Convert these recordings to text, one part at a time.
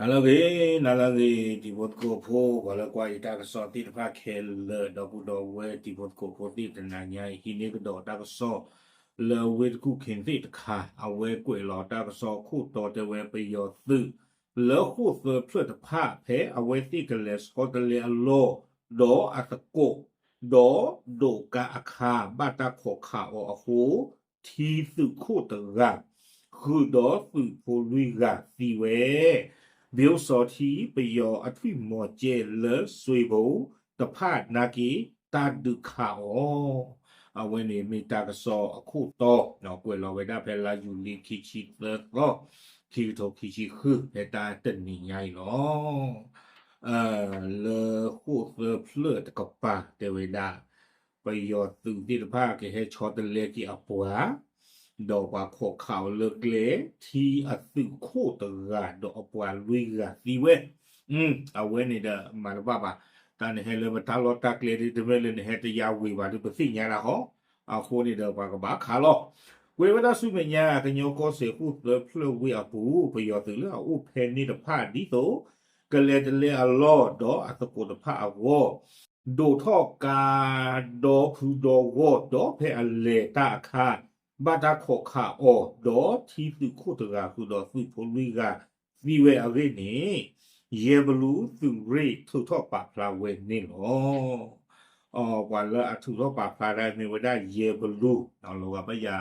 နၤလၢအဂ့ၤ, နၤလၢအဂ့ၤ တံၤဖိသကိးဖိ ပှၤလၢကွၢ်ယတၢ်ကစီၣ်သ့ၣ်တဖၣ်ခဲလၢာ် ဒီပုၢ်ဒီဝဲၢ်တံၤဖိသကိးဖိသ့ၣ်တနၤညါအံၤ ဟံးန့ၢ်ကဒီးတၢ်ကစီၣ် လၢဝ့ၢ်တကူၣ်ခ့သ့ၣ်တခါ အဝဲကွဲးလီၤတၢ်ကစီၣ်အခိၣ်တီတဲဝဲပယီၤသုး လၢဃိၣ်သၢဖျၢၣ်တဖၣ် ဖဲအဝဲသ့ၣ်ကလဲၤဆီတလဲအလီၢ် ဒီးအသကိး ဒီးဒိးကါအခါ ဘၣ်တၢ်ခိးခးအီၤအဃိ ထံသုးခိၣ်တဂၤ ဃုာ်ဒီးသုးဖိလွံၢ်ဂၤသံဝဲ ဘၣ်စီၤထံ ပယီၤအထွံၣ်မီၤကဲလၢစွ့ၣ်ဘိတဖၣ်နာ်က့ တၢ်ဒုးခးအီၤ အဝဲန့ၣ်မ့ၢ်တၢ်ကစီၣ်အခိၣ်တီ ကွဲးလီၤဝဲဒၣ်ဖဲလါယူၤလံခံဆံသၢသီ ခံကထိခံဆံဃု ဖဲတၢ်တနံၤညါအံၤလီၤ. လၢဃိၣ်သၢဖျၢၣ်တကပၤတဲဝဲဒၣ် ပယီၤသုးသ့ၣ်တဖၣ်ကဟဲဆီတလဲက့ၤအပှၤ ဒီးပှၤခိးခးအီၤလၢကျဲ ထံအသုးခိၣ်တဂၤဒီးအပှၤလွံၢ်ဂၤသံဝဲ အဝဲန့ၣ်ဒီးမၤတဘၣ်ဘၣ်. တၢ်နဟဲလၢပတၢ်လီၢ်တၢ်ကျဲဒ်တမ့ၢ်လၢနဟဲတယါဝ့ၤဘၣ်ဒီးပသ့ၣ်ညါဒၣ်ဃီ အဃိန့ၣ်ဒီးပှၤကဘၣ်ခးလီၤ. ကွဲးဝဲဒၣ်ဆူမဲာ်ညါ ကညီကီၢ်စဲၣ်ဃိၣ်သၢဖျၢၣ်ဝ့ၢ်အပူၤ ပယီၤသုးလၢအအိၣ်ဖဲန့ၣ်တဖၣ်ဒ်သိး ကလဲၤတလဲအလီၢ်ဒီးအသကိးတဖၣ်အဂီၢ် ဒိးထီၣ်ကါဒီဖုဒီဂီၢ် ဒီးဖဲအလဲၤတၢ်အခါ ဘၣ်တၢ်ခိးခးအီၤ ဒီးထံသုးခိၣ်တဂၤဃုာ်ဒီးသုးဖိလွံၢ်ဂၤသံဝဲအဂ့ၢ်န့ၣ် ယဲၢ်ဘလူသုးရ့ၣ်ထုးထီၣ်ပာ်ဖျါဝဲန့ၣ်လီၤ. ပှၤလၢအထုးထီၣ်ပာ်ဖျါဒၣ်မ့ၢ်ဝဲဒၣ်ယဲၢ်ဘလူ လီၤဂာ်ဘၣ်ယၤ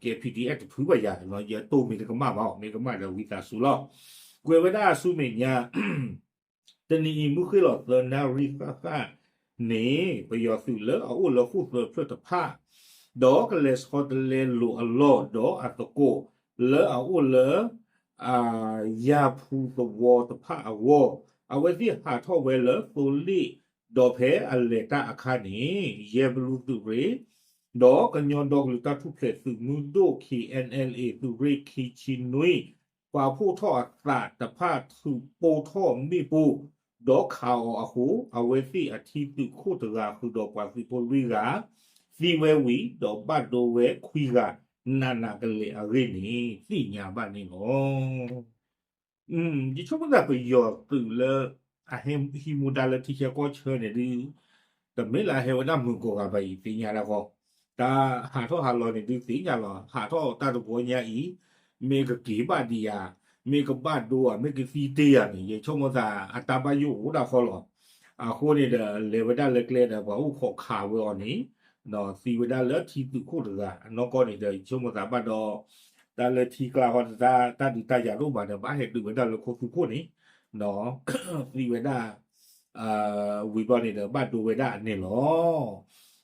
ကဲ PDF တဖုဘၣ်ယၤ ယတိၢ်မ့ၢ်တကမၣ်ဘၣ် မ့ၢ်ကမၣ်ဒီးဝံသးစူၤလီၤ. ကွဲးဝဲဒၣ်ဆူမဲာ်ညါ တနံၤအံၤမုၢ်ဃ့ၢ်လီၤသၢနၣ်ရံၣ်ဃၣ်ဃၣ်န့ၣ် ပယီၤသုးလၢအအိၣ်လၢဃိၣ်သၢဖျၢၣ်တဖၣ် ဒီးကလဲၤဆီတလဲလိာ်အလီၢ်ဒီးအသကိး လၢအအိၣ်လၢ ယၤဖူသဝီတဖၣ်အဂီၢ် အဝဲသ့ၣ်ဟးထီၣ်ဝဲလၢသိလ့ၣ် ဒီးဖဲအလဲၤတၢ်အခါန့ၣ် ယဲၢ်ဘလူသုးရ့ၣ် ဒီးကညီဒီကလုာ်တၢ်ထူၣ်ဖျဲးသုးမုၢ်ဒိၣ် KNLA သုးရ့ၣ်ခံဆံနွံ ပှၤဖှိၣ်ထီၣ်အသးတဖၣ်ထုးပိၢ်ထီၣ်မ့ၣ်ပိၢ် ဒီးခးအီၤအဃိ အဝဲသ့ၣ်အထံသုးခိၣ်တဂၤဃုာ်ဒီးပှၤသုးဖိလွံၢ်ဂၤ သံဝဲဝံၤ ဒီးဘၣ်ဒိဝဲခွံဂၤ နးနးကလဲာ်အဂ့ၢ်န့ၣ် သ့ၣ်ညါဘၣ်န့ၣ်လီၤ. ယဆိကမိၣ်သးပယီၤသုးလၢ အဟဲဟံးမူဒါလၢထံဆၢကီၢ်ဆၢန့ၣ်ဒုး တမ့ၢ်လၢအဟဲဝဲဒၣ်မုာ်ကိးဂၤဘၣ်အံၤ သ့ၣ်ညါဒၣ်ဃီ, တၢ်ဟးထီၣ်ဟးလီၤန့ၣ်ဒုးသ့ၣ်ညါလီၤ. ဟးထီၣ်တၢ်တဘျီညါအံၤ မ့ၢ်ကက့ၤဘၣ်ဒံးဧါ, မ့ၢ်ကဘၣ်ဒိဧါ, မ့ၢ်ကသံတ့ၢ်ဧါန့ၣ် ယဆိကမိၣ်သးအတၢ်ဘၣ်ယိၣ်အိၣ်ဒၣ်ဃီလီၤ. အဃိန့ၣ်ဒီး လဲၤဝဲဒၣ်လၢကျဲဒီး ပှၤအိၣ်ခိးခးဝဲအီၤန့ၣ် သံဝဲဒၣ်လၢထံသုးခိၣ်တဂၤ အနီၢ်ကီၢ်န့ၣ်ဒီး ယဆိကမိၣ်သးဘၣ်ဒီး တၢ်လၢထံကျါဃီ တၢ်ဒုးတၢ်ယၤတအိၣ်ဘၣ်ဒီး ဘၣ်ဟဲဒုးဝဲဒၣ်လၢခိသူခိၣ်န့ၣ် သံဝဲဒၣ် ဝံၤဘျီန့ၣ်ဒီး ဘၣ်ဒိဝဲဒၣ်န့ၣ်လီၤ.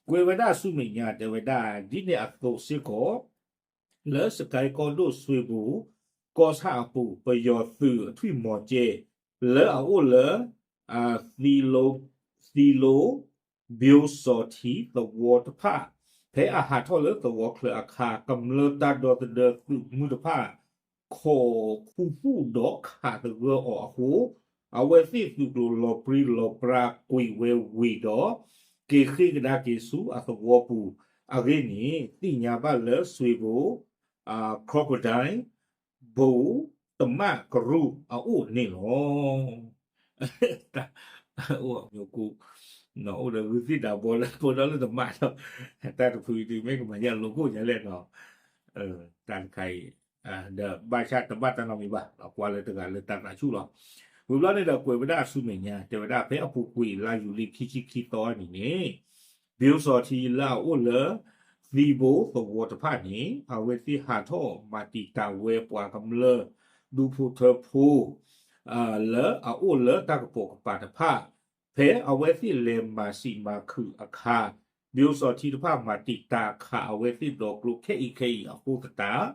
ကွဲးဝဲဒၣ်ဆူမဲာ်ညါတဲဝဲဒၣ် ဒ်န့ၣ်အသိးစ့ၢ်ကီး လၢစကဲကီၢ်ဒိၣ်စွ့ၣ်ပူၤ ကီၢ်ဆၣ်အပူၤ ပယီၤသုးအထွံၣ်မီၤကဲ လၢအအိၣ်လၢ သံလိ ဘၠိစီၤထံသဝီတဖၣ် ဖဲအဟးထီၣ်လၢသဝီချၢအခါ ကမျၢၢ်တၢ်ဒီသဒၢသုးမုၢ်တဖၣ် ခိးခူသူၣ်ဒီးခးသဂၢၢ်အီၤအဃိ အဝဲသ့ၣ်သုးကျိၤလီၤပြံလီၤပြါကွံာ်ဝဲဝံၤဒီး က့ၤဃ့ၢ်ကဒါက့ၤဆူအသဝီပူၤအဂ့ၢ်န့ၣ် သ့ၣ်ညါဘၣ်လၢစွ့ၣ်ပူၤ Crocodile ဘိးတမၣ်ကရူၢ်အအိၣ်န့ၣ်လီၤ. တၢ်အိၣ်အမူကူ အိၣ်ဒီးဂုၢ်သ့ၣ်တၢ်ဘီလၢဖိဒီလၢတမၣ်ဒီး တၢ်တဖုအံၤဒုးမ့ၢ်ကမၤညၣ်လိာ်ကိၣ်ညါလဲၣ်နီၤ. တၢ်တခါအံၤ ဒီးဘၣ်ဆၣ်တဘၣ်တၢ်နီတမံၤဘၣ် ကွၢ်လၢတဂၤလၢတၢ်သးဆူၣ်လီၤ. ဝံၤဘျီန့ၣ်ဒီးကွဲးဝဲဒၣ်ဆူမဲာ်ညါ တဲဝဲဒၣ်ဖဲအပူၤကွံာ်လါယူၤလံခံဆံခံသီန့ၣ်န့ၣ် ဘၠိစီၤထံလၢအအိၣ်လၢ သံဘိသဝီတဖၣ်န့ၣ် အဝဲသ့ၣ်ဟးထီၣ်မၤတံာ်တာ်ဝဲပှၤကမျၢၢ် ဒူဖိထၢဖိ လၢအအိၣ်လၢတၢ်ကပိာ်ကပၤတဖၣ် ဖဲအဝဲသ့ၣ်လဲၤမၤစံးမၤခုးအခါ ဘၠိစီၤထံတဖၣ်မၤတံာ်တာ်ခးအဝဲသ့ၣ်ဒီးကျိခဲအံၤခဲအံၤအဃိသတး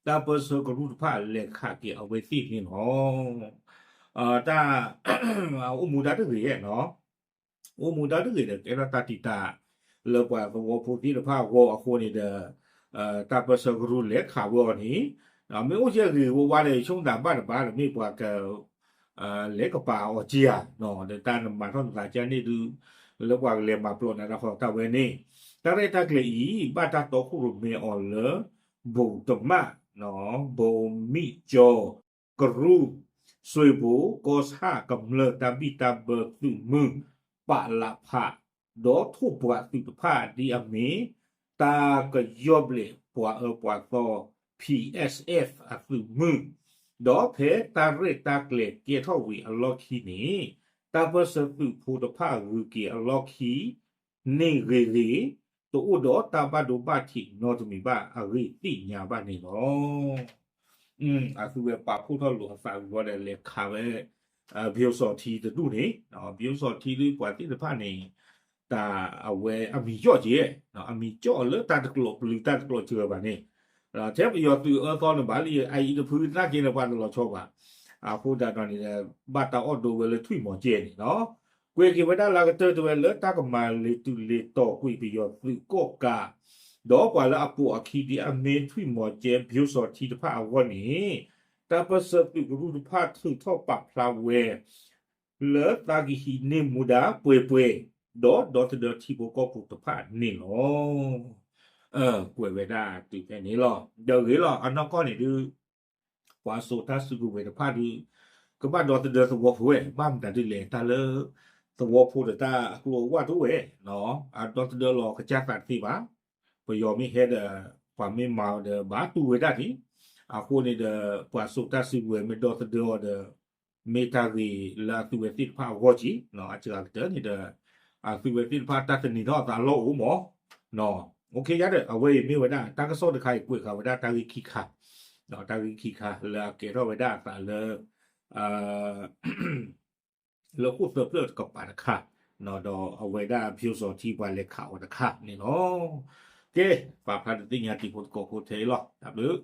တၢ်ပၢဆှၢကရူၢ်တဖၣ်လဲၤခးက့ၤအဝဲသ့ၣ်န့ၣ်လီၤ. တၢ် အိၣ်မူဒါတဂ့ၤနီၤ အိၣ်မူဒါတဂ့ၤဒီး ကဲထီၣ်တၢ်တံာ်တာ် လၢပှၤသဝီဖိသ့ၣ်တဖၣ်အဂီၢ်အဃိန့ၣ်ဒီး တၢ်ပၢဆှၢကရူၢ်လဲၤခးဝဲအီၤန့ၣ် မ့ၢ်အိၣ်ကဲဂ့ၤဝဲဝါဒီး ယဆိကမိၣ်သးဘၣ်တဘၣ်ဒီး မ့ၢ်ပှၤက လဲၤကပာ်အီၤက့ဧါ ဒီးတၢ်နမၤထီၣ်နသးကန့ၣ်ဒုး လၢပှၤကလဲၤမၤပျီနၤတၢ်ဃီတၢ်ဝဲန့ၣ် တၢ်ရဲၣ်တၢ်ကျဲၤအံၤ ဘၣ်တၢ်တီခိၣ်ရိၣ်မဲအီၤလၢ ဘိးတမၣ် ဘိးမံၣ်ကၠီ ကရူၢ် စွ့ၣ်ပူၤ ကီၢ်ဆၣ်ကမျၢၢ်တၢ်ဘံၣ်တၢ်ဘၢသုးမုၢ် ပလဖ ဒီးထိၣ်ပှာ်သုးတဖၣ်ဒ်အမ့ၢ် တၢ်ကယီၢ်ဘျဲၣ်ပှၤအၢပှၤသီ P S F အသုးမုၢ်, ဒီးဖဲတၢ်ရဲၣ်တၢ်ကျဲၤကဲထီၣ်ဝံၤအလီၢ်ခံန့ၣ် တၢ်ပၢၢ်ဆၢသုးဖိတဖၣ်ဂုၤက့ၤအလီၢ်ခံ န့ၣ်ဂ့ၤဂ့ၤ တအိၣ်ဒီးတၢ်ဘၣ်ဒိဘၣ်ထံးနီတမံၤဘၣ်အဂ့ၢ်သ့ၣ်ညါဘၣ်န့ၣ်လီၤ. အသုဝဲပာ်ဖှိၣ်ထီၣ်လိာ်အသးဝံၤဝဲဒီးလဲၤခးဝဲ ဘံအိၣ်စီၤထံတဒူၣ်န့ၣ်, ဘံအိၣ်စီၤထံဒုးပှၤသ့ၣ်တဖၣ်န့ၣ် တၢ်အဝဲအမံၤကၠီၣ်က့ၤ, အမံၤကၠီၣ်အီၤလၢတၢ်တကျိးပျုၤတၢ်တကျိးစှၤဘၣ်န့ၣ်, ထဲပယီၤသုးအၢသီန့ၣ်ဘၣ်လံ အအံၤတဖုသနာ်က့န့ၣ် ပှၤတလီၤဆီဘၣ်. အဃိသတးဒီးန့ၣ် ဘၣ်တၢ်အီၣ်ဒိဝဲလၢထွံၣ်မီၤကဲန့ၣ်လီၤ. ကွဲးက့ၤဝဲဒၣ်လၢအကတၢၢ်တဲဝဲလၢတၢ်ကမၤလ့ၤတုၤလ့ၤတီၤကွံာ်ပယီၤသုးကီၢ်ကး ဒီးပှၤလၢအပိာ်အခံဒ်အမ့ၢ်ထွံၣ်မီၤကဲ ဘံအိၣ်စီၤထံတဖၣ်အဂီၢ်န့ၣ် တၢ်ပၢၢ်ဆၢသုးကရူၢ်တဖၣ်ထုးထီၣ်ပာ်ဖျါဝဲ လၢသးကဟံးန့ၢ်မူဒါပှဲၤပှဲၤ ဒီးဒီသဒၢထံဖိကီၢ်ဖိတဖၣ်န့ၣ်လီၤ. ကွဲးဝဲဒၣ်တုၤဖဲန့ၣ်လီၤ. ဒီးဂ့ၤလီၤ အနီၢ်ကီၢ်န့ၣ်ဒုး ပှၤစိာ်တၢ်စုကဝဲၤတဖၣ်ဒုး ကဘၣ်ဒီသဒၢသဝီဖိဝဲ ဘၣ်မတၤဒ်လဲၣ် တၢ်လၢ သဝီဖိဒီးတၢ်အကျိၤအဝၢ်တအိၣ်ဝဲ, အဒီသဒၢလီၤကစၢ်သးတသ့ဘၣ်. ပယီၤမ့ၢ်ဟဲဒီး ပှၤမ့ၢ်မၤအီၤဒီး ဘၣ်တူၢ်ဝဲဒၣ်န့ၣ်, အဃိန့ၣ်ဒီး ပှၤစိာ်တၢ်စုကဝဲၤမ့ၢ်ဒီသဒၢအီၤဒီး မ့ၢ်တၢ်ဂ့ၤလၢအသုဝဲသ့ၣ်တဖၣ်အဂီၢ်က့ၤ, အစှၤကတၢၢ်န့ၣ်ဒီး အသုဝဲသ့ၣ်တဖၣ်တၢ်သန့ၤထီၣ်အသးလီၢ်အိၣ်မး, အိၣ်ခ့ယါဒီး အဝဲအံၤမ့ၢ်ဝဲဒၣ် တၢ်ကစီၣ်တခါအံၤကွဲးဃာ်ဝဲဒၣ်တၢ်ဂ့ၢ်ခံခါ, တၢ်ဂ့ၢ်ခံခါလၢအကဲထီၣ်ဝဲဒၣ်အသးလၢ လၢဃိၣ်သၢဖျၢၣ်တကပၤတခါ, ဒီးအဝဲဒၣ်ဘံအိၣ်စီၤထံပှၤလဲၤခးအီၤတခါန့ၣ်လီၤ. ကဲ, ပာ်ဖျါဒုးသ့ၣ်ညါတံၤဖိသကိးဖိထဲအံၤလီၤ. တၢ်ဘျုး